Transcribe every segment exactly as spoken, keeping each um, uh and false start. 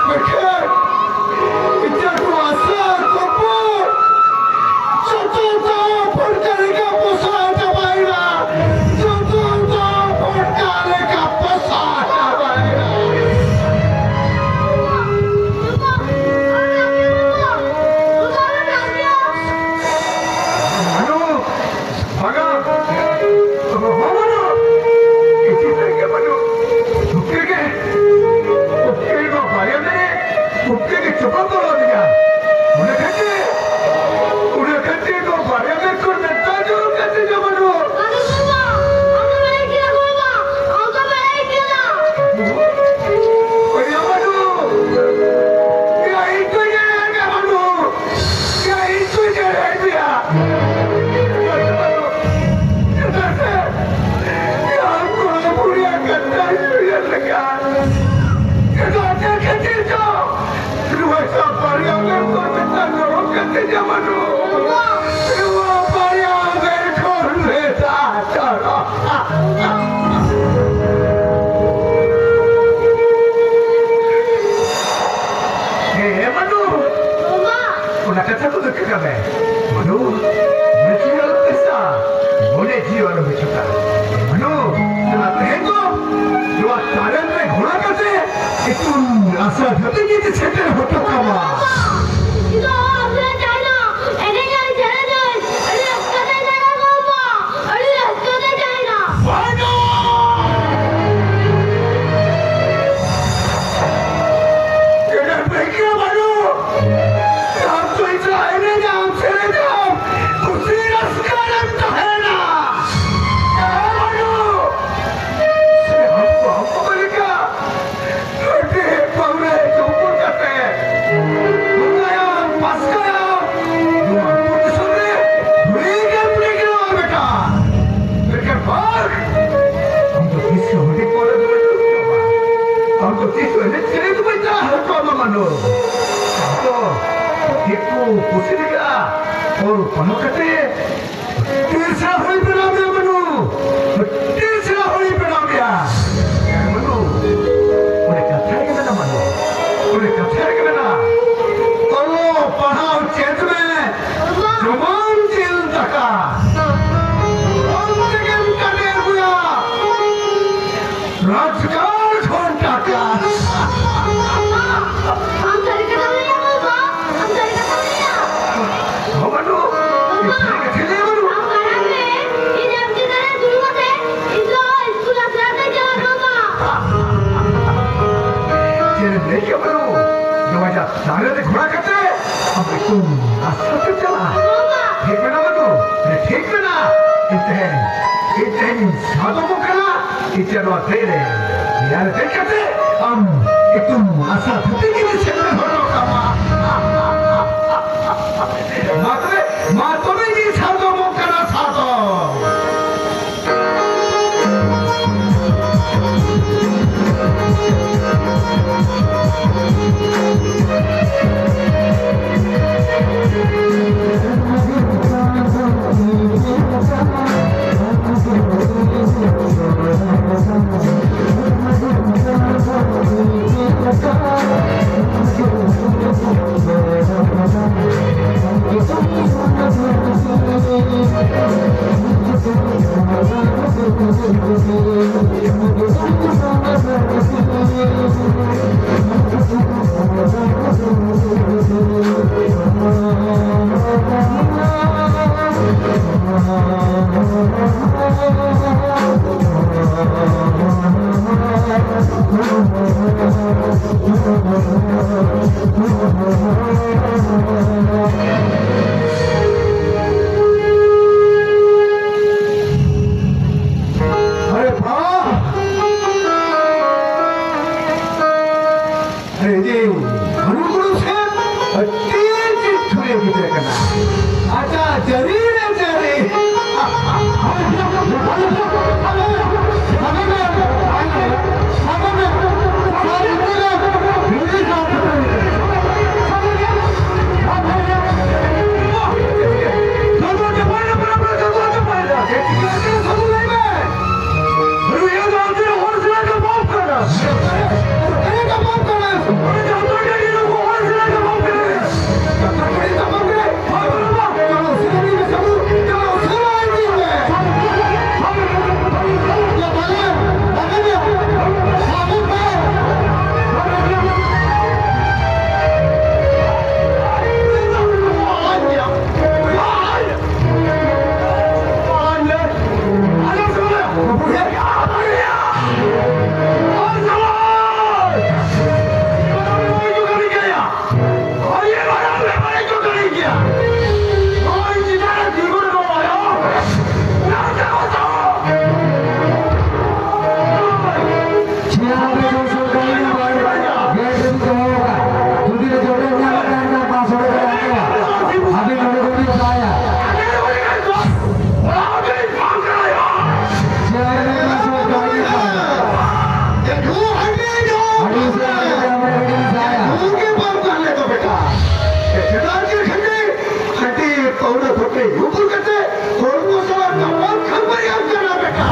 ᱢᱮᱱᱠᱷᱟᱱ ᱤᱧᱟᱹᱜ ᱱᱚᱣᱟ ᱥᱟᱨ ᱠᱚᱯᱚᱲ ᱡᱚᱛᱚ ᱫᱚ ᱯᱷᱚᱴᱠᱟ ᱞᱮᱠᱟ ᱯᱚᱥᱟᱜ ᱪᱟᱵᱟᱭᱮᱱᱟ᱾ ᱡᱚᱛᱚ ᱫᱚ ᱯᱷᱚᱴᱠᱟ ᱞᱮᱠᱟ ᱯᱚᱥᱟᱜ ᱪᱟᱵᱟᱭᱮᱱᱟ᱾ ᱵᱟᱹᱱᱩ! ᱵᱟᱝᱟ! ᱵᱟᱹᱱᱩ! ᱤᱥᱤ ᱥᱟᱹᱨᱤ ᱜᱮ ᱵᱟᱹᱱᱩ! ᱩᱯᱠᱟᱹ ᱜᱮ! ᱩᱯᱠᱟᱹ ᱜᱮ ᱱᱚᱣᱟ ᱵᱟᱨᱭᱟ ᱢᱮᱫ ᱨᱮ ᱩᱯᱠᱟᱹ ᱜᱮ ᱪᱚᱯᱟ ᱵᱚᱞᱚ ᱞᱮᱱᱟ᱾ ᱚᱱᱟ ᱠᱷᱟᱹᱛᱤᱨ, ᱚᱱᱟ ᱠᱷᱟᱹᱛᱤᱨ ᱱᱚᱣᱟ ᱵᱟᱨᱭᱟ ᱢᱮᱫ ᱠᱷᱚᱱ ᱢᱮᱫ ᱫᱟᱜ ᱡᱚᱨᱚᱜ ᱠᱟᱱ ᱛᱤᱧᱟ ᱵᱟᱹᱱᱩ! ᱟᱫᱚ ᱵᱟᱵᱟ, ᱟᱢ ᱫᱚ ᱵᱟᱭ ᱠᱮᱫᱟ ᱵᱟᱵᱟ, ᱟᱢ ᱫᱚ ᱵᱟᱭ ᱠᱮᱫᱟ᱾ ᱵᱟᱹᱱᱩ! ᱭᱟ ᱵᱟᱹᱱᱩ! ᱭᱟ ᱤᱧ ᱫᱚ ᱧᱮᱞ ᱢᱮ ᱵᱟᱹᱱᱩ! ᱭᱟ, ᱤᱧ ᱫᱚᱧ ᱧᱮᱞᱮᱫ ᱢᱮᱭᱟ᱾ ᱪᱮᱫᱟᱜ ᱥᱮ, ᱭᱟ, ᱠᱚᱲᱟ ᱠᱩᱲᱤᱭᱟᱜ ᱠᱟᱛᱷᱟᱧ ᱩᱭᱦᱟᱹᱨ ᱞᱮᱠᱷᱟᱱ, ᱪᱮᱫᱟᱜ ᱪᱮᱫ ᱠᱷᱟᱹᱛᱤᱨ ᱪᱚ ᱱᱚᱣᱟ ᱥᱟᱯᱷᱟᱨᱤᱭᱟᱹ ᱢᱮᱱᱛᱮ ᱢᱤᱫᱴᱟᱝ ᱜᱚᱨᱚᱵ ᱠᱟᱛᱮ ᱡᱟᱢᱟᱱᱩ᱾ ᱱᱚᱣᱟ ᱵᱟᱨᱭᱟ ᱢᱮᱫ ᱠᱷᱚᱱ ᱢᱮᱫ ᱫᱟᱜ ᱡᱚᱨᱚᱜ ᱦᱮᱸ, ᱢᱟᱱᱩ᱾ ᱵᱟᱵᱟ᱾ ᱚᱱᱟ ᱠᱟᱛᱷᱟ ᱠᱚᱫᱚ ᱪᱮᱫᱟᱜ ᱢᱮ? ᱢᱟᱱᱩ, ᱢᱚᱱᱮ ᱡᱤᱣᱤ ᱟᱞᱚᱢ ᱵᱮᱥᱟ᱾ ᱢᱚᱱᱮ ᱡᱤᱣᱤ ᱟᱞᱚᱢ ᱵᱮᱥᱟ᱾ ᱢᱟᱱᱩ, ᱚᱱᱟ ᱛᱮᱦᱮᱧ ᱫᱚ ᱱᱚᱣᱟ ᱛᱟᱲᱟᱢ ᱨᱮ ᱜᱷᱚᱲᱟ ᱠᱟᱛᱮ ᱤᱛᱩᱱ ᱟᱥᱲᱟ ᱫᱷᱟᱹᱵᱤᱡ ᱤᱧ ᱥᱮᱴᱮᱨ ᱦᱚᱴᱚ ᱠᱟᱢᱟ᱾ ᱵᱟᱵᱟ, ᱤᱧ ᱫᱚ ᱟᱯᱮ ᱛᱟᱭᱱᱟ ᱮᱱᱮᱡ ᱟᱨ ᱥᱮᱨᱮᱧ ᱟᱹᱰᱤ ᱨᱟᱹᱥᱠᱟᱹ ᱛᱮ ᱫᱟᱬᱟ ᱵᱟᱵᱟ᱾ ᱟᱹᱰᱤ ᱨᱟᱹᱥᱠᱟᱹ ᱛᱮ ᱛᱟᱦᱮᱱᱟ᱾ ᱵᱟᱹᱱᱩ! ᱪᱮᱫ ᱮᱢ ᱞᱟᱹᱭ ᱠᱮᱫᱟ, ᱵᱟᱹᱱᱩ? ᱟᱢ ᱫᱚ ᱤᱧ ᱥᱟᱞᱟᱜ ᱮᱱᱮᱡ ᱟᱢ, ᱥᱮᱨᱮᱧ ᱟᱢ, ᱠᱩᱥᱤ ᱨᱟᱹᱥᱠᱟᱹ ᱨᱮᱢ ᱛᱟᱦᱮᱱᱟ᱾ ᱦᱮᱸ, ᱵᱟᱹᱱᱩ! ᱥᱮ ᱟᱢ ᱫᱚ ᱟᱢ ᱵᱟᱵᱟ ᱞᱮᱠᱟ ᱦᱟᱺᱰᱤ ᱯᱟᱹᱣᱨᱟᱹ ᱧᱩ ᱵᱩᱞ ᱠᱟᱛᱮ ᱵᱚᱸᱜᱟᱭᱟᱢ, ᱯᱟᱥᱠᱟᱭᱟᱢ, ᱱᱚᱣᱟ ᱟᱹᱛᱩ ᱫᱤᱥᱚᱢ ᱨᱮ ᱫᱷᱩᱲᱤ ᱜᱮᱢ ᱞᱤᱸᱜᱤᱱᱚᱜᱼᱟ ᱵᱮᱴᱟ᱾ ᱢᱮᱱᱠᱷᱟᱱ ᱵᱟᱝ, ᱟᱢ ᱫᱚ ᱛᱤᱥ ᱦᱚᱸ ᱦᱟᱺᱰᱤ ᱯᱟᱹᱣᱨᱟᱹ ᱫᱚ ᱵᱟᱹᱧ ᱧᱩ ᱦᱚᱪᱚᱣᱟᱢᱟ᱾ ᱟᱢ ᱫᱚ ᱛᱤᱥ ᱦᱚᱸ ᱮᱱᱮᱡ ᱥᱮᱨᱮᱧ ᱫᱚ ᱵᱟᱹᱧ ᱪᱟᱞᱟᱣ ᱦᱚᱪᱚᱣᱟᱢᱟ ᱢᱟᱱᱩ᱾ ᱟᱢ ᱫᱚ ᱫᱤᱠᱩ ᱯᱩᱥᱤ ᱞᱮᱠᱟ ᱚᱞ ᱯᱟᱲᱦᱟᱣ ᱠᱟᱛᱮ ᱛᱤᱥ ᱦᱚᱸ ᱦᱩᱭ ᱵᱮᱱᱟᱣ ᱢᱮᱭᱟ ᱢᱟᱱᱩ᱾ ᱛᱤᱥ ᱦᱚᱸ ᱦᱩᱭ ᱵᱮᱱᱟᱣ ᱢᱮᱭᱟ᱾ ᱢᱟᱱᱩ, ᱠᱟᱛᱷᱟ ᱨᱮᱜᱮ ᱢᱮᱱᱟᱜᱼᱟ, ᱢᱟᱱᱩ᱾ ᱚᱱᱮ ᱠᱟᱛᱷᱟ ᱨᱮᱜᱮ ᱢᱮᱱᱟᱜᱼᱟ, ᱚᱞᱚᱜ ᱯᱟᱲᱦᱟᱣ ᱪᱮᱫ ᱢᱮ, ᱡᱚᱢᱟᱢ ᱡᱤᱞ ᱫᱟᱠᱟ, ᱚᱞ ᱛᱮᱜᱮᱢ ᱠᱟᱹᱢᱤ ᱟᱹᱜᱩᱭᱟ, ᱨᱳᱡᱽᱜᱟᱨ ᱠᱷᱚᱱ ᱴᱟᱠᱟ᱾ ᱟᱢ ᱥᱟᱹᱨᱤ ᱠᱟᱛᱷᱟᱢ ᱞᱟᱹᱭᱟ, ᱵᱟᱵᱟ, ᱟᱢ ᱥᱟᱹᱨᱤ ᱠᱟᱛᱷᱟᱢ ᱞᱟᱹᱭᱟ᱾ ᱦᱚᱸ, ᱢᱟᱱᱩ, ᱤᱧ ᱥᱟᱹᱨᱤ ᱠᱟᱛᱷᱟᱧ ᱞᱟᱹᱭᱟ, ᱢᱟᱱᱩ᱾ ᱟᱢ ᱢᱟᱲᱟᱝ ᱨᱮ ᱤᱧ ᱟᱢ ᱪᱮᱛᱟᱱ ᱨᱮ ᱫᱩᱲᱩᱵ ᱠᱟᱛᱮ ᱤᱧ ᱫᱚ ᱤᱥᱠᱩᱞ ᱟᱥᱲᱟ ᱛᱮ ᱪᱟᱞᱟᱜ ᱢᱟ᱾ ᱪᱮᱫ ᱮᱢ ᱞᱟᱹᱭ ᱠᱮᱫ, ᱢᱟᱱᱩ? ᱱᱚᱣᱟ ᱡᱟ ᱫᱟᱨᱮ ᱨᱮ ᱜᱷᱚᱲᱟ ᱠᱟᱛᱮ ᱟᱢ ᱤᱛᱩᱱ ᱟᱥᱲᱟ ᱛᱮᱢ ᱪᱟᱞᱟᱜᱼᱟ? ᱴᱷᱤᱠ ᱢᱮᱱᱟᱜᱼᱟ, ᱢᱟᱱᱩ? ᱦᱮᱸ, ᱴᱷᱤᱠ ᱢᱮᱱᱟᱜᱼᱟ᱾ ᱮᱱᱛᱮ, ᱮᱱᱛᱮ ᱤᱧ ᱥᱟᱫᱚᱢᱚᱜ ᱠᱟᱱᱟ᱾ ᱤᱧ ᱱᱚᱣᱟ ᱫᱟᱨᱮ ᱨᱮ, ᱫᱟᱨᱮ ᱨᱮ ᱫᱮᱡ ᱠᱟᱛᱮ ᱟᱢ ᱤᱛᱩᱱ ᱟᱥᱲᱟ ᱫᱷᱟᱹᱵᱤᱡ ᱜᱤᱧ ᱥᱮᱴᱮᱨ ᱦᱚᱴᱚ ᱠᱟᱢᱟ᱾ ᱢᱟ ᱛᱚᱵᱮ, ᱢᱟ ᱛᱚᱵᱮ ᱤᱧ ᱥᱟᱫᱚᱢᱚᱜ ᱠᱟᱱᱟ, ᱥᱟᱫᱚᱢ᱾ अरे वाह! ᱟᱨᱮ ᱡᱮ, ᱦᱩᱲᱩ ᱦᱩᱲᱩ ᱥᱮ ᱟᱹᱰᱤ ᱪᱮᱫ ᱪᱷᱩᱨᱤ ᱜᱤᱫᱽᱨᱟᱹ ᱠᱟᱱᱟ᱾ ᱟᱪᱪᱷᱟ, ᱡᱟᱹᱨᱤ ᱨᱮ ᱡᱟᱹᱨᱤ᱾ ᱩᱠᱩᱨ ᱠᱟᱛᱮ ᱦᱚᱲᱢᱚ ᱥᱟᱞᱟᱜ ᱛᱟᱯᱟᱢ ᱠᱷᱟᱹᱯᱟᱹᱨᱤ ᱟᱢ ᱠᱟᱱᱟ ᱵᱮᱴᱟ᱾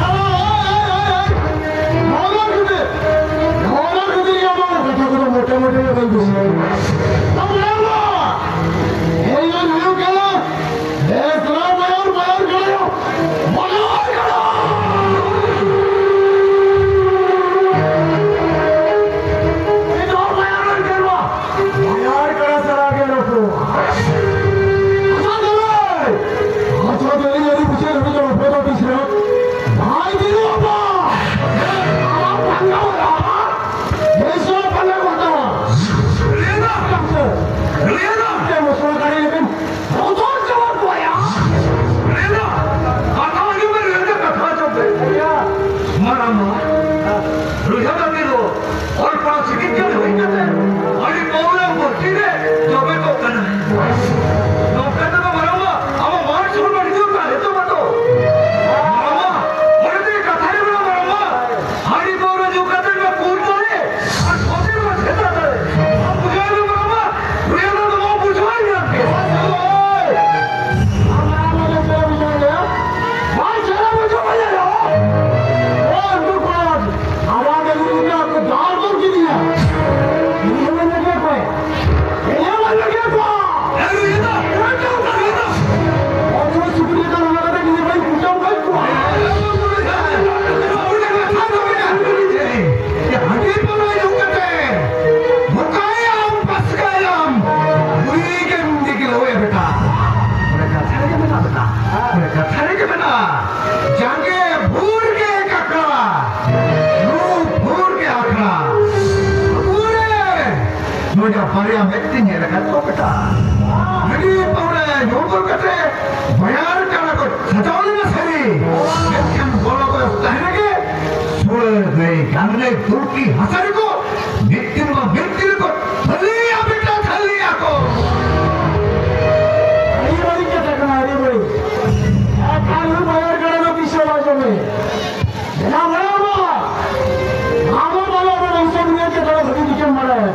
ᱱᱚᱣᱟ ᱠᱷᱟᱹᱛᱤᱨ, ᱱᱚᱣᱟ ᱠᱷᱟᱹᱛᱤᱨ ᱤᱧ ᱟᱢᱟᱜ ᱠᱟᱛᱷᱟ ᱠᱚᱫᱚ ᱢᱚᱴᱟ ᱢᱚᱴᱤ ᱫᱚ ᱵᱟᱹᱧ ᱠᱩᱥᱤᱭᱟᱜᱼᱟ᱾ ᱛᱟᱢ ᱵᱟᱲᱟᱭᱟᱢᱟ, ᱤᱧ ᱫᱚᱧ ᱦᱩᱭᱩᱜ ᱠᱟᱱᱟ ᱵᱮᱥᱨᱟ ᱢᱟᱭᱟᱨ, ᱢᱟᱭᱟᱨ ᱠᱟᱱᱟᱭᱟ, ᱢᱟᱭᱟᱨ ᱠᱟᱱᱟ᱾ ᱤᱧ ᱫᱚ ᱢᱟᱭᱟᱨ ᱠᱟᱱᱟ᱾ ᱢᱟᱭᱟᱨ ᱠᱟᱱᱟ ᱥᱟᱞᱟ ᱜᱮ ᱱᱩᱠᱩ᱾ ᱟᱪᱪᱷᱟ, ᱫᱟᱞᱟᱭ᱾ ᱟᱪᱪᱷᱟ, ᱫᱟᱞᱟᱭ, ᱟᱹᱰᱤ ᱵᱩᱡᱷᱟᱹᱣ ᱠᱟᱛᱮ ᱪᱚᱞᱚ, ᱯᱚᱫᱚ ᱵᱤᱥ ᱨᱮ᱾ ᱵᱷᱟᱭ ᱫᱤᱱᱩ ᱟᱯᱟ᱾ ᱟᱢᱟᱜ ᱯᱟᱸᱜᱟ ᱵᱟᱞᱟ᱾ ᱵᱮᱥ ᱦᱚᱸ ᱯᱟᱸᱜᱟ ᱠᱚ ᱦᱟᱛᱟᱣᱟ᱾ ᱞᱟᱹᱭᱫᱟ᱾ ᱞᱟᱹᱭᱫᱟ᱾ ᱢᱚᱥᱞᱟ ᱠᱟᱹᱲᱤ ᱞᱮᱠᱟᱱ ᱵᱚᱛᱚᱨ ᱪᱟᱵᱟ ᱠᱚᱣᱟ ᱭᱟ᱾ ᱞᱟᱹᱭᱫᱟ᱾ ᱠᱟᱛᱷᱟ ᱟᱸᱡᱚᱢ ᱢᱮ, ᱞᱟᱹᱭᱫᱟ, ᱠᱟᱛᱷᱟ ᱟᱸᱡᱚᱢ ᱢᱮ᱾ ᱢᱟᱨᱟᱝ ᱢᱟ᱾ ᱞᱩᱭᱦᱟ ᱫᱟᱹᱵᱤ ᱫᱚ ᱚᱞ ᱯᱟᱲᱦᱟᱣ ᱥᱤᱠᱷᱤᱛ ᱠᱟᱱ ᱦᱩᱭ ᱠᱟᱛᱮ ᱦᱟᱺᱰᱤ ᱯᱟᱹᱣᱨᱟᱹ ᱵᱷᱚᱨᱛᱤ ᱨᱮ ᱡᱚᱵᱮ ᱠᱚᱜ ᱠᱟᱱᱟ᱾ ᱱᱚᱝᱠᱟ ᱛᱮᱫᱚ ᱢᱟᱨᱟᱝᱵᱟ ᱟᱵᱚ ᱢᱟᱱ ᱥᱚᱱᱢᱟᱱ ᱤᱫᱤ ᱛᱟᱦᱮᱸ ᱛᱟᱵᱚ ᱛᱚ᱾ ᱢᱟᱨᱟᱝᱵᱟ, ᱚᱸᱰᱮ ᱛᱮᱜᱮ ᱠᱟᱛᱷᱟ ᱨᱮ ᱢᱮᱱᱟᱜᱼᱟ ᱢᱟᱨᱟᱝᱵᱟ, ᱦᱟᱺᱰᱤ ᱯᱟᱹᱣᱨᱟᱹ ᱧᱩ ᱠᱟᱛᱮ ᱢᱟ ᱠᱩᱲ ᱫᱟᱲᱮ ᱟᱨ ᱠᱷᱚᱛᱤ ᱢᱟ ᱥᱮᱛᱟ ᱫᱟᱲᱮ᱾ ᱟᱢ ᱵᱩᱡᱷᱟᱹᱣ ᱢᱮ ᱢᱟᱨᱟᱝᱵᱟ, ᱦᱩᱭ ᱚᱱᱟ ᱫᱚ ᱵᱟᱢ ᱵᱩᱡᱷᱟᱹᱣᱟ ᱧᱟᱢ ᱠᱮᱫ᱾ ᱟᱢ ᱢᱟᱨᱟᱝᱵᱟ ᱫᱚ ᱪᱮᱫ ᱮᱢ ᱵᱩᱡᱷᱟᱹᱣ ᱞᱮᱭᱟ? ᱵᱟᱝ ᱪᱮᱫ ᱮᱢ ᱵᱩᱡᱷᱟᱹᱣ ᱞᱮᱭᱟ? ᱚ, ᱩᱱᱠᱩ ᱠᱚ ᱟᱨᱟᱜ ᱟᱹᱜᱩ ᱠᱟᱛᱮ ᱟᱠᱚ ᱫᱟᱞ ᱜᱚᱫ ᱠᱮᱫᱮᱭᱟ᱾ ᱤᱧ ᱦᱚᱸ ᱵᱟᱹᱧ ᱵᱟᱹᱜᱤᱭᱟ ᱠᱚᱣᱟ᱾ ᱤᱧ ᱦᱚᱸ ᱵᱟᱹᱧ ᱵᱟᱹᱜᱤᱭᱟ ᱠᱚᱣᱟ᱾ ᱮ, ᱨᱩᱭ ᱫᱟ, ᱨᱩᱭ ᱫᱟ, ᱨᱩᱭ ᱫᱟ᱾ ᱚᱛ ᱨᱮ ᱥᱩᱠᱨᱤ ᱞᱮᱠᱟ ᱨᱚᱲ ᱠᱟᱛᱮ ᱤᱧ ᱦᱚᱸ ᱵᱟᱹᱧ ᱠᱩᱴᱟᱹᱢ ᱜᱚᱡ ᱠᱚᱣᱟ᱾ ᱮ, ᱦᱟᱺᱰᱤ ᱯᱟᱹᱣᱨᱟᱹ ᱧᱩ ᱠᱟᱛᱮ ᱵᱚᱠᱟᱭᱟᱢ, ᱯᱟᱥᱠᱟᱭᱟᱢ, ᱱᱩᱭ ᱜᱮᱢ ᱰᱤᱜᱽᱞᱟᱹᱣᱮ ᱵᱮᱴᱟ᱾ ᱚᱱᱟ ᱠᱟᱛᱷᱟ ᱨᱮᱜᱮ ᱢᱮᱱᱟᱜᱼᱟ ᱵᱮᱴᱟ, ᱚᱱᱟ ᱠᱟᱛᱷᱟ ᱨᱮᱜᱮ ᱢᱮᱱᱟᱜᱼᱟ, ᱡᱟᱸᱜᱮ ᱵᱷᱩᱨ ᱜᱮ ᱠᱟᱠᱲᱟ, ᱨᱩ ᱵᱷᱩᱨ ᱜᱮ ᱟᱠᱷᱲᱟ᱾ ᱵᱟᱹᱵᱩ ᱨᱮ, ᱱᱚᱰᱮ ᱵᱟᱨᱭᱟ ᱢᱮᱫ ᱛᱤᱧ ᱧᱮᱞ ᱟᱠᱟᱫ ᱠᱚ ᱵᱮᱴᱟ᱾ ᱦᱟᱺᱰᱤ ᱯᱟᱹᱣᱨᱟᱹ ᱧᱩ ᱵᱩᱞ ᱠᱟᱛᱮ ᱵᱟᱭᱟᱨ ᱠᱟᱰᱟ ᱠᱚ ᱥᱟᱡᱟᱣ ᱞᱮᱱᱟ ᱥᱟᱹᱨᱤ᱾ ᱢᱮᱱᱠᱷᱟᱱ ᱵᱚᱞᱚ ᱵᱚᱭᱚᱥ ᱛᱟᱦᱮᱸ ᱨᱮᱜᱮ ᱥᱩᱲᱟᱹ ᱜᱟᱹᱭ ᱰᱟᱝᱨᱤ ᱛᱩᱲᱠᱤ ᱦᱟᱥᱟ ᱨᱮᱠᱚ ᱢᱤᱫ ᱫᱤᱱ ᱵᱟᱝ ᱢᱤᱫ ᱫᱤᱱ ᱨᱮᱠᱚ ᱛᱷᱟᱹᱞᱤᱭᱟ ᱵᱮᱴᱟ, ᱛᱷᱟᱹᱞᱤᱭᱟ ᱠᱚ᱾ ᱟᱹᱰᱤ ᱵᱟᱹᱲᱤᱡ ᱠᱟᱛᱷᱟ ᱠᱟᱱᱟ, ᱟᱹᱰᱤ ᱵᱟᱹᱲᱤᱡ᱾ ᱮᱠᱷᱟᱱ ᱩᱱᱤ ᱵᱟᱭᱟᱨ ᱠᱟᱰᱟ ᱫᱚ ᱛᱤᱥ ᱦᱚᱸ ᱵᱟᱭ ᱡᱚᱢᱮ᱾ ᱡᱟᱱᱟᱢ ᱦᱟᱲᱟᱢ ᱵᱟ, ᱟᱵᱚ ᱵᱟᱵᱟ ᱫᱚ ᱵᱚᱝᱥᱚ ᱫᱩᱱᱤᱭᱟᱹ ᱠᱟᱛᱷᱟ ᱫᱚ ᱵᱷᱟᱹᱜᱤ ᱴᱷᱤᱠᱮᱢ ᱵᱟᱲᱟᱭᱟ᱾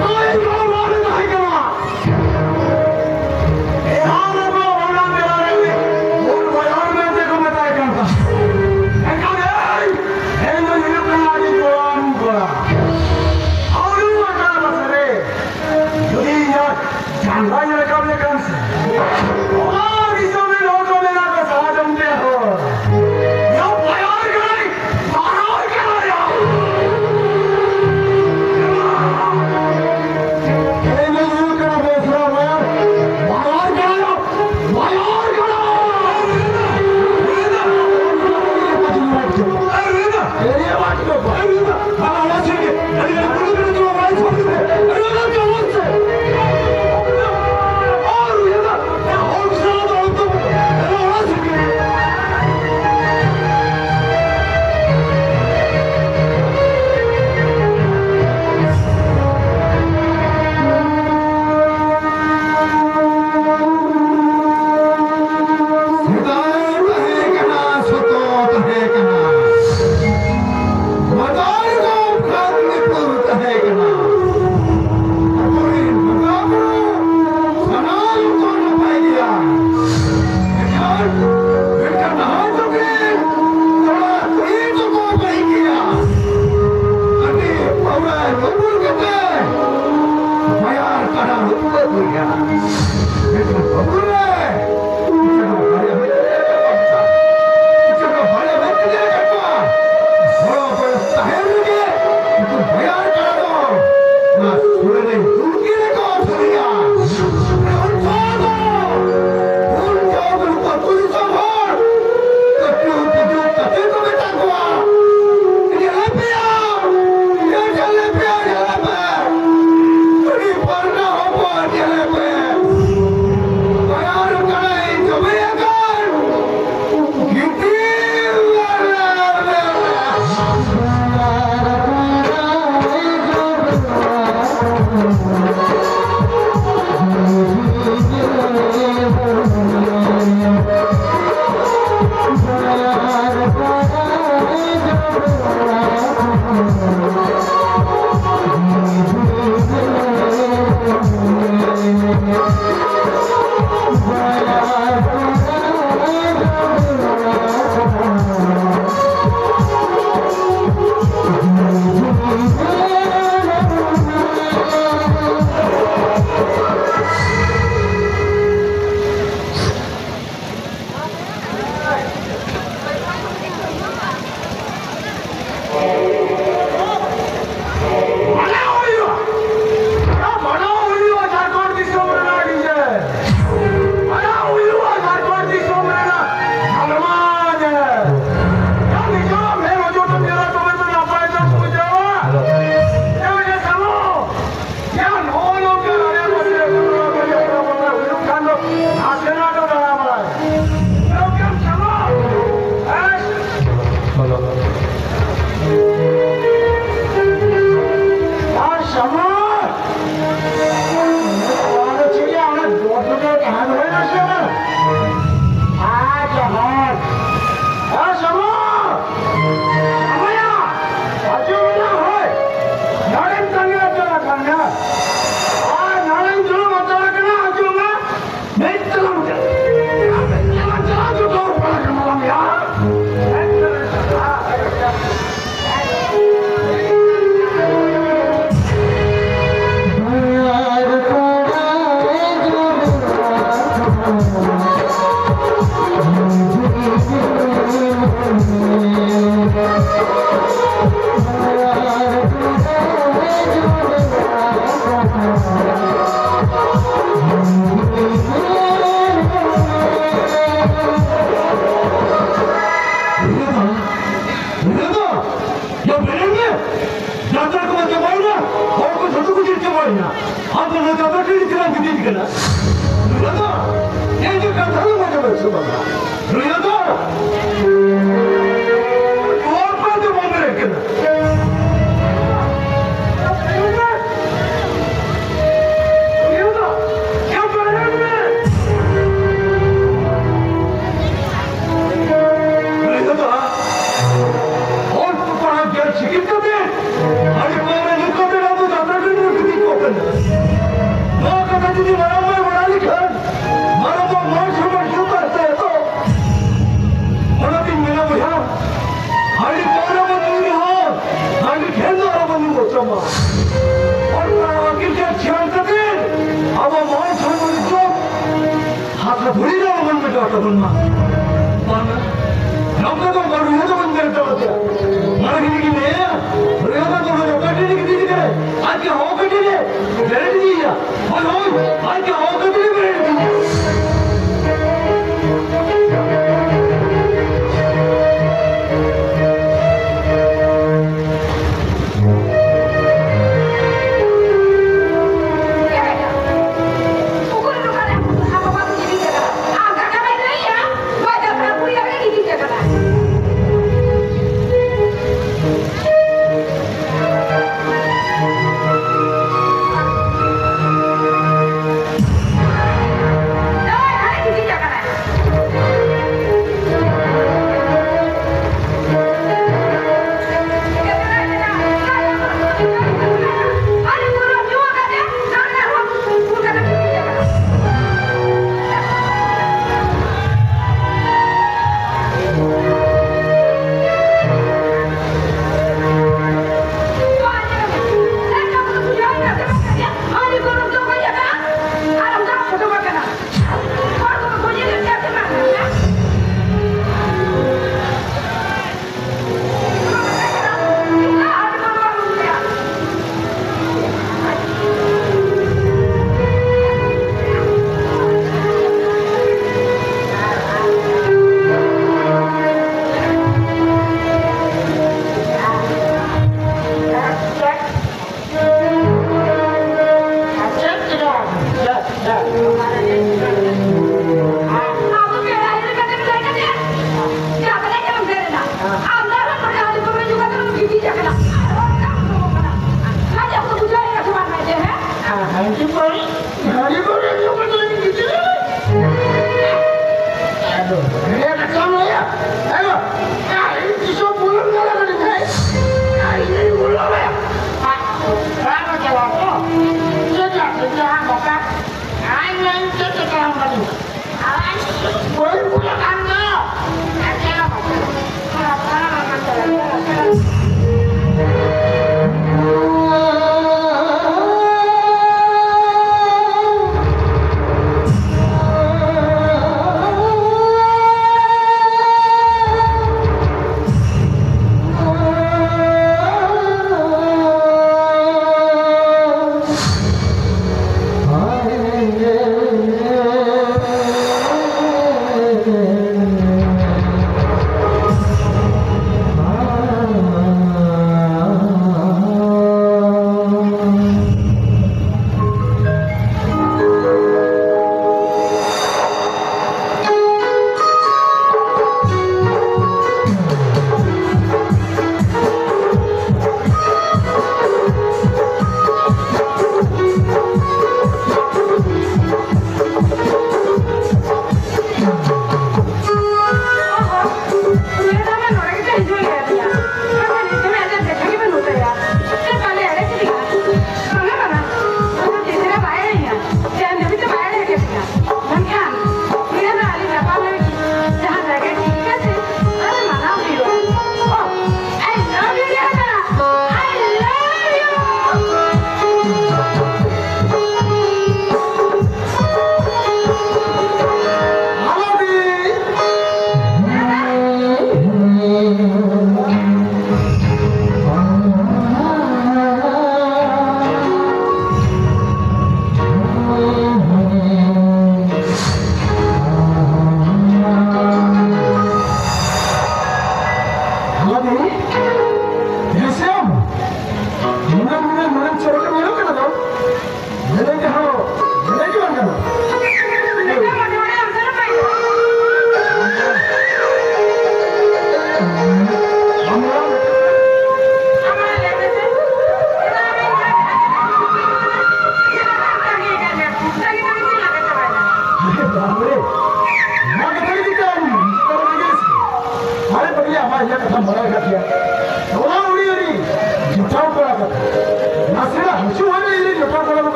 ᱱᱚᱜᱼᱚᱭ ᱱᱚᱣᱟ ᱱᱚᱣᱟ ᱨᱮ ᱛᱟᱦᱮᱸ ᱠᱟᱱᱟ᱾ ᱮᱦᱟ ᱨᱮ ᱱᱚᱣᱟ ᱢᱮᱱᱠᱷᱟᱱ ᱵᱟᱹᱵᱩ ᱨᱮ, ᱩᱱᱠᱩ ᱫᱚ ᱵᱟᱨᱭᱟ ᱢᱮᱱᱛᱮ ᱞᱮ ᱟᱠᱟᱫ ᱠᱚᱣᱟ᱾ ᱩᱱᱠᱩ ᱫᱚ ᱵᱟᱨᱭᱟ ᱢᱮᱱᱛᱮ ᱞᱮ ᱟᱠᱟᱫ ᱠᱚᱣᱟ᱾ ᱦᱚᱲ ᱦᱚᱯᱚᱱ ᱛᱟᱦᱮᱱ ᱨᱮᱜᱮ ᱩᱱᱠᱩ ᱵᱟᱭᱟᱨ ᱠᱟᱱᱟ ᱠᱚ᱾ ᱚᱱᱟ ᱥᱩᱨ ᱨᱮ ᱫᱩᱨᱜᱤ ᱨᱮᱠᱚ ᱥᱟᱹᱨᱤᱭᱟ᱾ ᱩᱱᱠᱩ ᱫᱚ, ᱩᱱᱠᱩ ᱫᱚ ᱱᱩᱠᱩ ᱟᱹᱛᱩ ᱫᱤᱥᱚᱢ ᱦᱚᱲ ᱠᱟᱹᱴᱤᱡ ᱩᱱᱠᱩ ᱡᱩᱜᱽ ᱠᱟᱛᱮ ᱠᱚ ᱢᱮᱛᱟ ᱠᱚᱣᱟ, ᱧᱮᱞᱮ ᱯᱮᱭᱟ, ᱧᱮᱞᱮ ᱯᱮᱭᱟ, ᱧᱮᱞᱮ ᱯᱮ᱾ ᱩᱱᱤ ᱯᱟᱨᱜᱟᱱᱟ ᱦᱚᱯᱚᱱ ᱧᱮᱞᱮ ᱯᱮ᱾ ᱡᱟᱛᱨᱟ ᱠᱚ ᱪᱟᱵᱟᱭᱮᱱᱟ, ᱦᱚᱲ ᱠᱚ ᱡᱷᱚᱛᱚ ᱠᱚ ᱡᱤᱨ ᱪᱟᱵᱟᱭᱮᱱᱟ᱾ ᱟᱫᱚ ᱱᱚᱣᱟ ᱡᱟᱛᱨᱟ ᱴᱟᱺᱰᱤ ᱪᱟᱞᱟᱣ ᱜᱤᱰᱤ ᱠᱟᱱᱟ᱾ ᱱᱚᱣᱟ ᱫᱚ ᱤᱧ ᱫᱚ ᱠᱟᱛᱷᱟ ᱫᱚ ᱵᱟᱝ ᱪᱟᱵᱟᱜ ᱥᱮ ᱵᱟᱝᱟ? ᱱᱚᱣᱟ ᱫᱚ ᱱᱚᱣᱟ ᱯᱟᱱᱛᱮ ᱵᱚᱱᱫᱚ ᱨᱮ ᱠᱟᱱᱟ᱾ ᱱᱚᱣᱟ ᱫᱚ ᱪᱟᱵᱟ ᱨᱮ ᱢᱮ᱾ ᱱᱚᱣᱟ ᱫᱚ ᱚᱞ ᱯᱟᱲᱦᱟᱣ ᱜᱮᱭᱟᱱ ᱥᱤᱠᱷᱤᱛ ᱠᱟᱛᱮ ᱦᱟᱺᱰᱤ ᱯᱟᱹᱣᱨᱟᱹ ᱧᱩ ᱠᱟᱛᱮ ᱟᱵᱚ ᱡᱟᱛᱨᱟ ᱴᱟᱺᱰᱤ ᱨᱮ ᱜᱤᱛᱤᱡ ᱠᱚᱜ ᱠᱟᱱᱟ᱾ ᱱᱚᱣᱟ ᱠᱟᱛᱷᱟ ᱡᱩᱫᱤ ᱢᱟᱨᱟᱝ ᱵᱟᱭ ᱵᱟᱲᱟᱭ ᱞᱮᱠᱷᱟᱱ, ᱢᱟᱨᱟᱝ ᱵᱟ ᱢᱚᱬᱮ ᱥᱮᱨᱢᱟ ᱡᱩᱫᱤ ᱛᱟᱦᱮᱸ ᱛᱟᱦᱮᱸ ᱛᱚ, ᱚᱱᱟᱛᱤᱧ ᱢᱮᱱᱟ ᱵᱚᱭᱦᱟ, ᱦᱟᱺᱰᱤ ᱯᱟᱹᱣᱨᱟᱹ ᱵᱚᱱ ᱧᱩᱭ ᱨᱮᱦᱚᱸ, ᱦᱟᱺᱰᱤ ᱴᱷᱮᱱ ᱫᱚ ᱟᱞᱚ ᱵᱚᱱ ᱧᱩ ᱜᱚᱫ ᱢᱟ᱾ ᱚᱱᱠᱟ ᱟᱹᱠᱤᱞ ᱜᱮᱭᱟᱱ ᱥᱮᱬᱟ ᱠᱟᱛᱮ ᱟᱵᱚ ᱢᱚᱬᱮ ᱥᱮᱨᱢᱟ ᱡᱩᱫᱤ ᱦᱟᱥᱟ ᱫᱷᱩᱲᱤ ᱨᱮ ᱟᱞᱚᱵᱚᱱ ᱢᱮᱴᱟᱣ ᱛᱟᱵᱚᱱ ᱢᱟ᱾ ᱵᱟᱝᱟ, ᱱᱚᱝᱠᱟ ᱫᱚ ᱵᱟᱝ, ᱨᱩᱭᱦᱟᱹ ᱫᱚᱵᱚᱱ ᱵᱮᱨᱮᱫ ᱫᱟᱲᱮᱭᱟᱜᱼᱟ᱾ ᱚᱱᱟ ᱜᱮᱞᱤᱧ ᱞᱟᱹᱭᱟ, ᱨᱩᱭᱦᱟᱹ ᱫᱚ ᱫᱚᱦᱚ ᱠᱟᱜ ᱞᱤᱧ ᱜᱤᱫᱤ ᱜᱤᱫᱽᱨᱟᱹ, ᱟᱡ ᱜᱮ ᱦᱚᱦᱚ ᱠᱟᱜ ᱞᱤᱧ ᱵᱮᱨᱮᱫ ᱤᱫᱤᱭᱮᱭᱟ᱾ ᱦᱳᱭ, ᱦᱳᱭ, ᱟᱡ ᱜᱮ ᱦᱚᱦᱚ ᱠᱟᱜ ᱞᱤᱧ ᱵᱮᱨᱮᱫ ᱤᱫᱤᱭᱮᱭᱟ᱾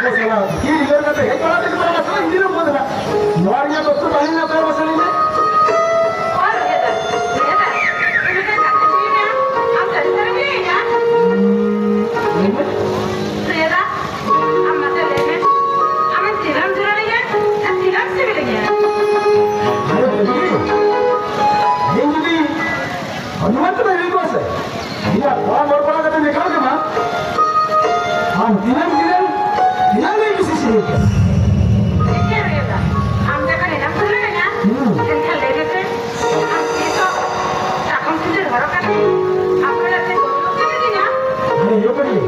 ᱪᱮᱫ ᱩᱭᱦᱟᱹᱨ ᱠᱟᱛᱮ ᱦᱮᱡ ᱵᱟᱲᱟ ᱛᱮᱜᱮ ᱵᱟᱝ ᱟᱥᱚᱜᱼᱟ, ᱤᱧ ᱫᱤᱱᱟᱹᱢ ᱵᱚᱫᱚᱞᱟ᱾ ᱱᱚᱣᱟ ᱨᱮᱭᱟᱜ ᱛᱚᱛᱛᱷᱚ ᱛᱟᱦᱮᱸ ᱞᱮᱱᱟ ᱛᱚ ᱢᱟᱥᱮ ᱞᱟᱹᱭ ᱢᱮ᱾ ᱚ, ᱨᱚᱦᱮᱫᱟ, ᱨᱚᱦᱮᱫᱟ, ᱤᱧ ᱢᱤᱫᱴᱟᱝ ᱠᱟᱛᱷᱟᱧ ᱠᱩᱞᱤ ᱢᱮᱭᱟ, ᱟᱢ ᱥᱟᱹᱨᱤ ᱥᱟᱹᱨᱤᱢ ᱞᱟᱹᱭᱟᱹᱧᱟ? ᱞᱟᱹᱭ ᱢᱮ᱾ ᱨᱚᱦᱮᱫᱟ, ᱟᱢ ᱢᱟᱥᱮ ᱞᱟᱹᱭ ᱢᱮ, ᱟᱢᱮᱢ ᱛᱤᱱᱟᱹᱜ ᱮᱢ ᱫᱩᱞᱟᱹᱲᱤᱧᱟ ᱟᱨ ᱛᱤᱱᱟᱹᱜ ᱮᱢ ᱥᱤᱵᱤᱞᱤᱧᱟ? ᱟᱨᱮ ᱵᱤᱴᱤ, ᱤᱧ ᱡᱩᱫᱤ ᱦᱚᱱᱩᱢᱟᱱ ᱛᱮ ᱦᱩᱭ ᱠᱚᱜᱼᱟ ᱥᱮ, ᱤᱧᱟᱜ ᱠᱚᱲᱟ ᱢᱚᱨ ᱠᱚᱲᱟ ᱠᱟᱛᱮ ᱢᱮᱠᱟᱣ ᱠᱮᱢᱟ, ᱟᱢ ᱛᱤᱱᱟᱹᱜ ᱛᱤᱱᱟᱹᱜ, ᱛᱤᱱᱟᱹᱜ ᱞᱮ ᱵᱤᱥᱤ ᱥᱤᱵᱤᱞ ᱠᱮᱫ᱾ ᱴᱷᱤᱠ ᱜᱮᱭᱟ, ᱨᱚᱦᱮᱫᱟ᱾ ᱟᱢ ᱡᱚᱠᱷᱚᱱ ᱤᱱᱟᱹᱢ ᱫᱩᱞᱟᱹᱲᱤᱧᱟ, ᱦᱩᱸ᱾ ᱮᱱᱠᱷᱟᱱ ᱞᱟᱹᱭ ᱢᱮᱥᱮ, ᱟᱢ ᱛᱤᱥᱚᱜ ᱥᱟᱠᱚᱢ ᱥᱤᱸᱫᱩᱨ ᱦᱚᱨᱚᱜ ᱠᱟᱛᱮ ᱟᱯᱮ ᱚᱲᱟᱜ ᱛᱮ ᱜᱚᱲᱚ ᱠᱟᱛᱮ ᱫᱤᱧᱟ? ᱦᱮᱸ, ᱤᱭᱟᱹ ᱠᱚ ᱞᱟᱹᱭᱟ᱾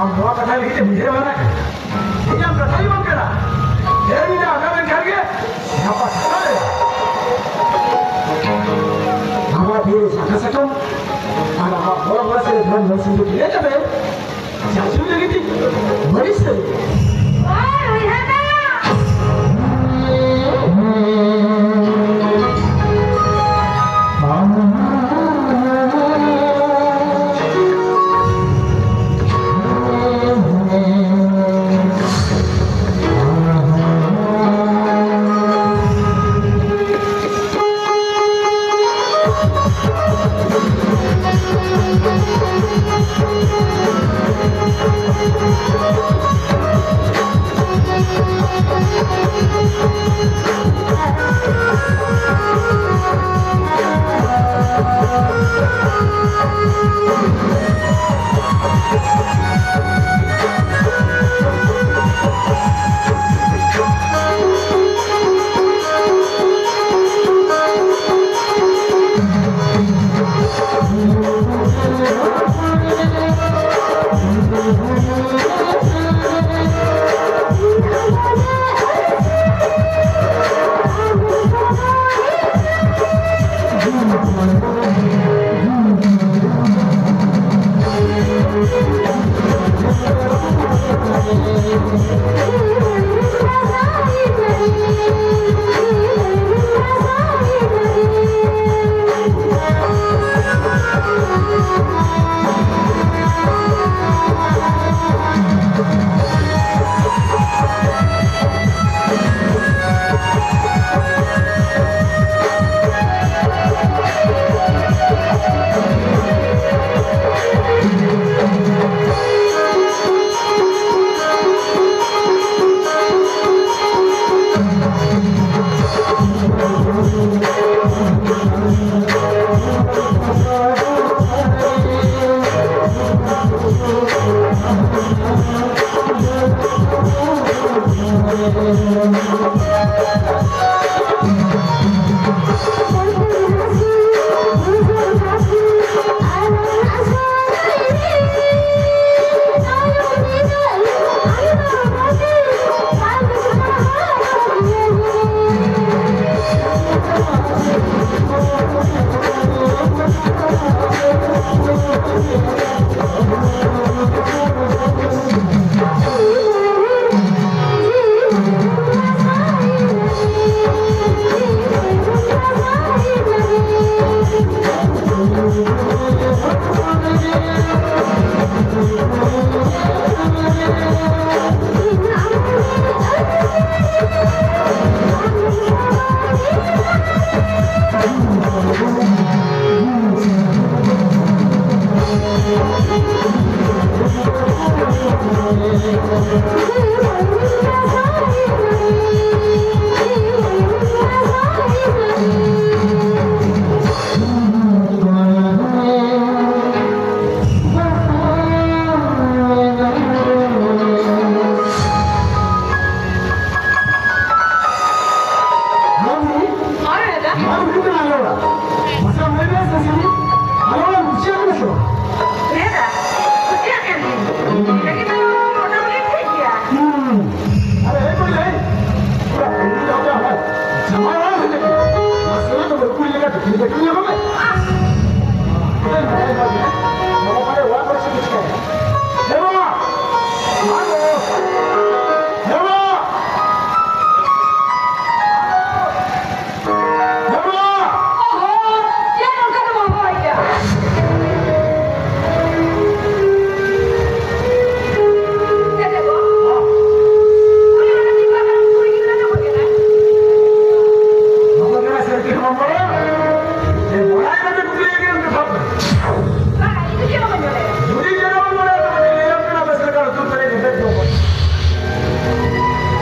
ᱟᱢ ᱱᱚᱣᱟ ᱠᱟᱛᱷᱟ ᱞᱟᱹᱜᱤᱫ ᱛᱮ ᱵᱩᱡᱷᱟᱹᱣ ᱵᱟᱲᱟ ᱠᱟᱜ? ᱤᱧᱟᱹᱜ ᱠᱟᱛᱷᱟ ᱜᱮ ᱵᱟᱝ ᱠᱟᱱᱟ᱾ ᱰᱷᱮᱨ ᱧᱤᱫᱟᱹ ᱟᱸᱜᱟ ᱞᱮᱱᱠᱷᱟᱱ ᱜᱮ ᱥᱟᱯᱷᱟ ᱥᱟᱯᱷᱟ ᱞᱮ᱾ ᱟᱢᱟᱜ ᱵᱤᱨ ᱨᱮ ᱥᱟᱠᱟ ᱥᱟᱠᱟᱢ ᱟᱨ ᱟᱢᱟᱜ ᱵᱚᱲᱚ ᱵᱚᱲᱚ ᱥᱮ ᱫᱷᱚᱱ ᱫᱷᱚᱱ ᱥᱤᱸᱫᱩᱨ ᱤᱭᱟᱹ ᱠᱟᱛᱮ ᱡᱟᱹᱥᱩ ᱞᱟᱹᱜᱤᱫ ᱤᱧ ᱢᱟᱹᱨᱤᱪ ᱥᱟᱹᱨᱤ᱾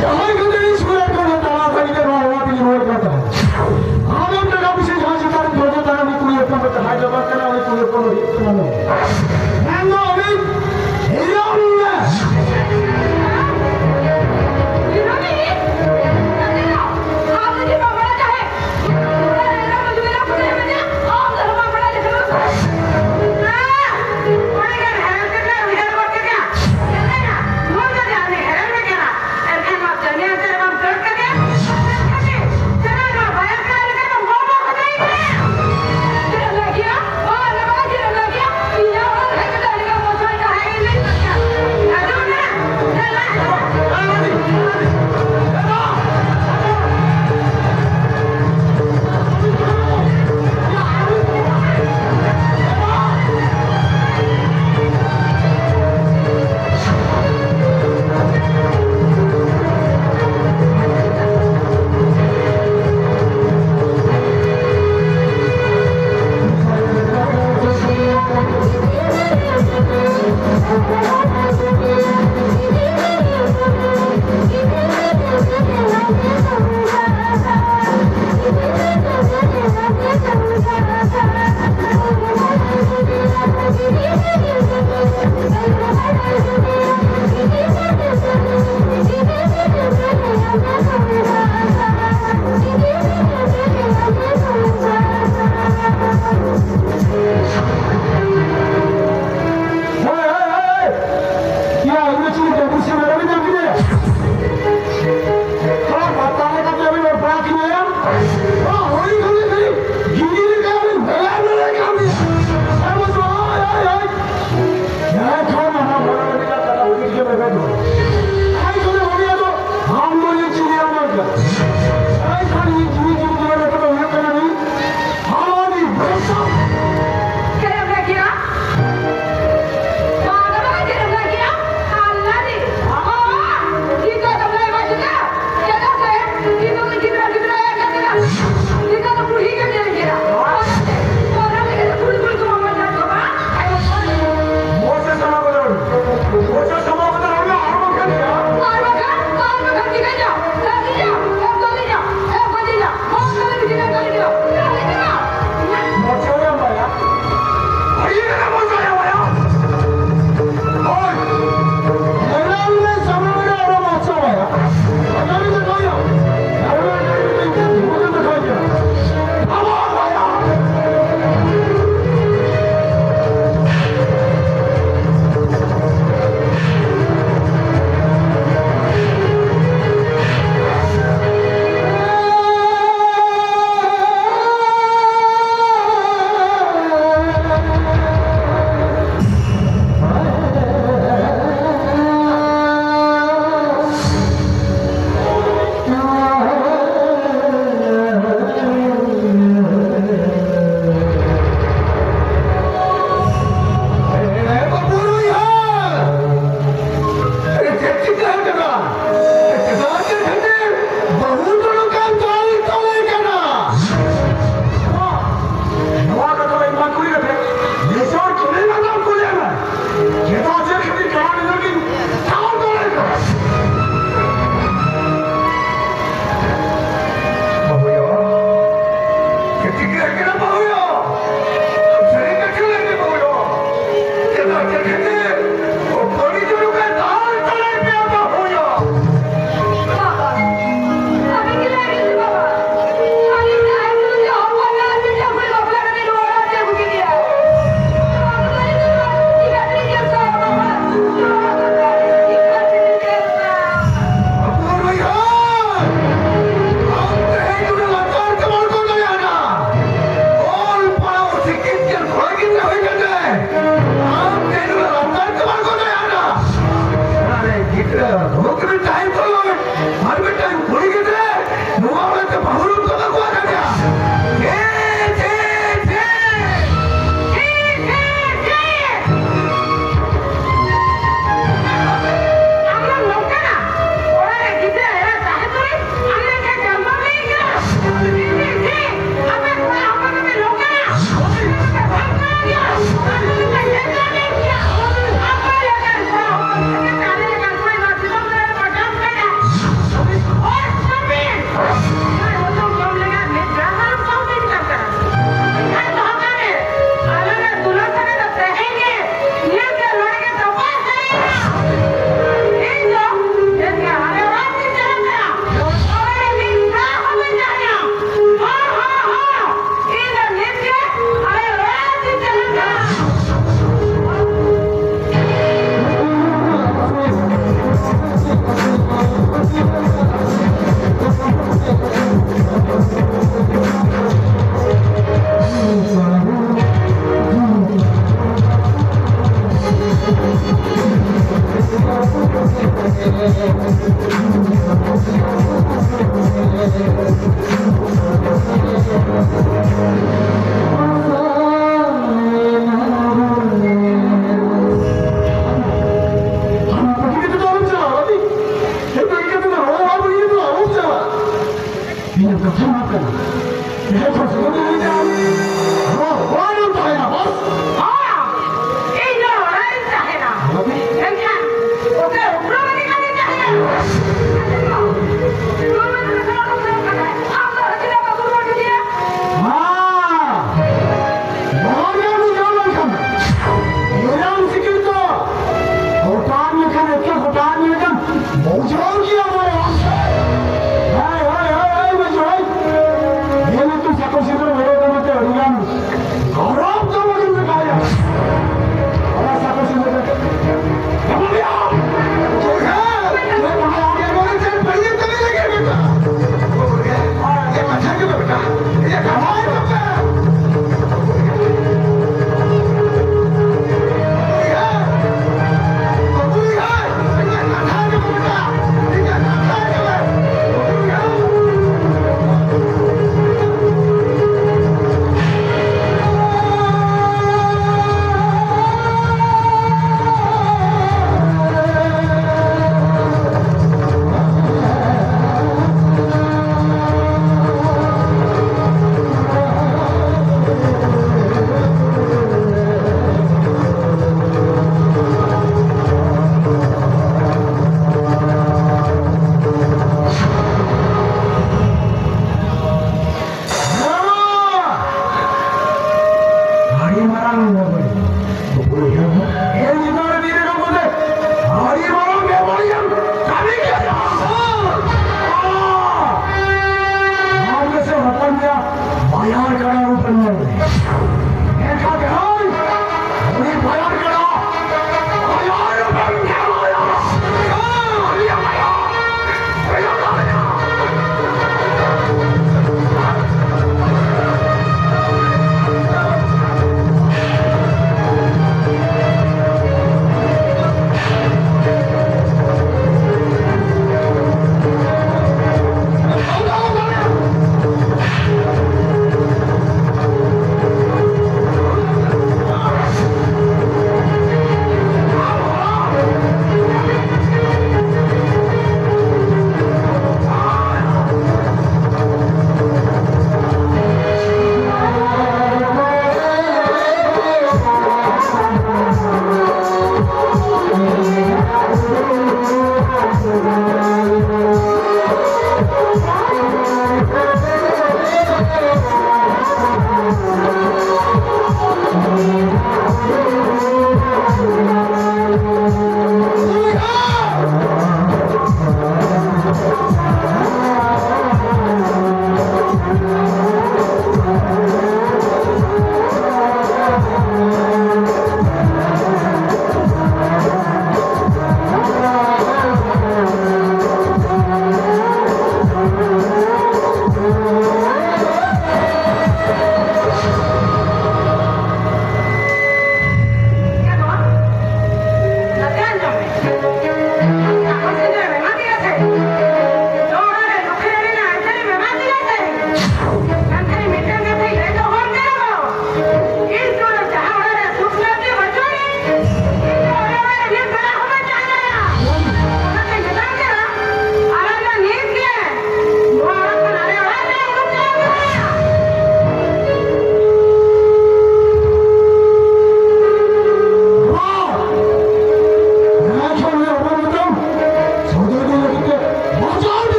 ᱡᱟᱦᱟᱸᱭ ᱜᱤᱫᱽᱨᱟᱹ ᱤᱥᱠᱩᱞ ᱨᱮ ᱯᱟᱲᱦᱟᱣ ᱛᱟᱲᱟᱢ ᱠᱟᱱ ᱜᱤᱫᱽᱨᱟᱹ ᱱᱚᱣᱟ ᱚᱲᱟᱜ ᱨᱮᱜᱮ ᱨᱚᱲ ᱠᱟᱱ ᱛᱟᱦᱮᱸᱫ᱾ ᱟᱢᱮᱢ ᱴᱟᱠᱟ ᱯᱩᱭᱥᱟᱹ ᱡᱟᱦᱟᱸ ᱪᱮᱛᱟᱱ ᱨᱮ ᱫᱚᱨᱡᱟ ᱛᱟᱦᱮᱱᱟ, ᱩᱱᱤ ᱠᱩᱲᱤ ᱦᱚᱯᱚᱱ ᱫᱚ ᱡᱟᱦᱟᱸᱭ ᱫᱚ ᱵᱟᱝ ᱠᱟᱱᱟ, ᱩᱱᱤ ᱠᱩᱲᱤ ᱦᱚᱯᱚᱱ ᱫᱚ ᱦᱩᱭᱩᱜ ᱠᱟᱱᱟ ᱱᱚᱣᱟ᱾ ᱢᱮᱱᱫᱚ ᱩᱱᱤ ᱦᱤᱨᱳ ᱢᱮ᱾ ᱦᱳᱭ, ᱦᱳᱭ, ᱦᱳᱭ᱾ ᱭᱟ, ᱤᱧ ᱫᱚ ᱪᱮᱫ ᱡᱟᱹᱫᱩ ᱥᱮ ᱢᱮᱨᱚᱢ ᱤᱧ ᱧᱟᱢ ᱠᱮᱫᱮᱭᱟ? ᱛᱷᱚᱲᱟ ᱵᱟᱛᱟ ᱞᱮᱠᱟ ᱛᱮ ᱟᱹᱵᱤᱱ ᱵᱟᱯᱞᱟ ᱠᱤᱱᱟᱹᱭᱟ? ᱛᱷᱚᱲᱟ ᱦᱚᱲ ᱤᱧ ᱠᱷᱚᱱ ᱠᱷᱟᱹᱞᱤ ᱜᱤᱫᱤ ᱞᱮᱠᱟ ᱵᱤᱱ ᱵᱷᱮᱜᱟᱨ ᱫᱟᱲᱮᱭᱟᱜ ᱠᱟᱱᱟ᱾ ᱮᱱᱠᱷᱟᱱ ᱵᱤᱨ ᱠᱚᱫᱚ ᱟᱹᱰᱤ ᱢᱟᱨᱟᱝ ᱵᱮᱵᱟᱹᱲᱤᱡ ᱮᱢ ᱠᱟᱹᱢᱤ ᱠᱮᱫᱟ᱾ ᱟᱢ ᱜᱮᱥᱮ ᱦᱚᱯᱚᱱ ᱜᱮᱭᱟ, ᱵᱟᱭᱟᱨ ᱠᱟᱰᱟ ᱨᱩᱯᱮᱢ ᱧᱮᱞ ᱞᱮᱫ᱾ ᱮᱱᱠᱷᱟᱱ ᱡᱟᱦᱟᱸᱭ ᱩᱱᱤ ᱵᱟᱭᱟᱨ ᱠᱟᱰᱟ, ᱵᱟᱭᱟᱨ ᱨᱩᱯᱮᱢ ᱧᱮᱞ ᱞᱮᱫᱟ᱾ ᱩᱱᱤ ᱵᱟᱭᱟᱨ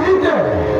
ᱛᱤᱛᱮ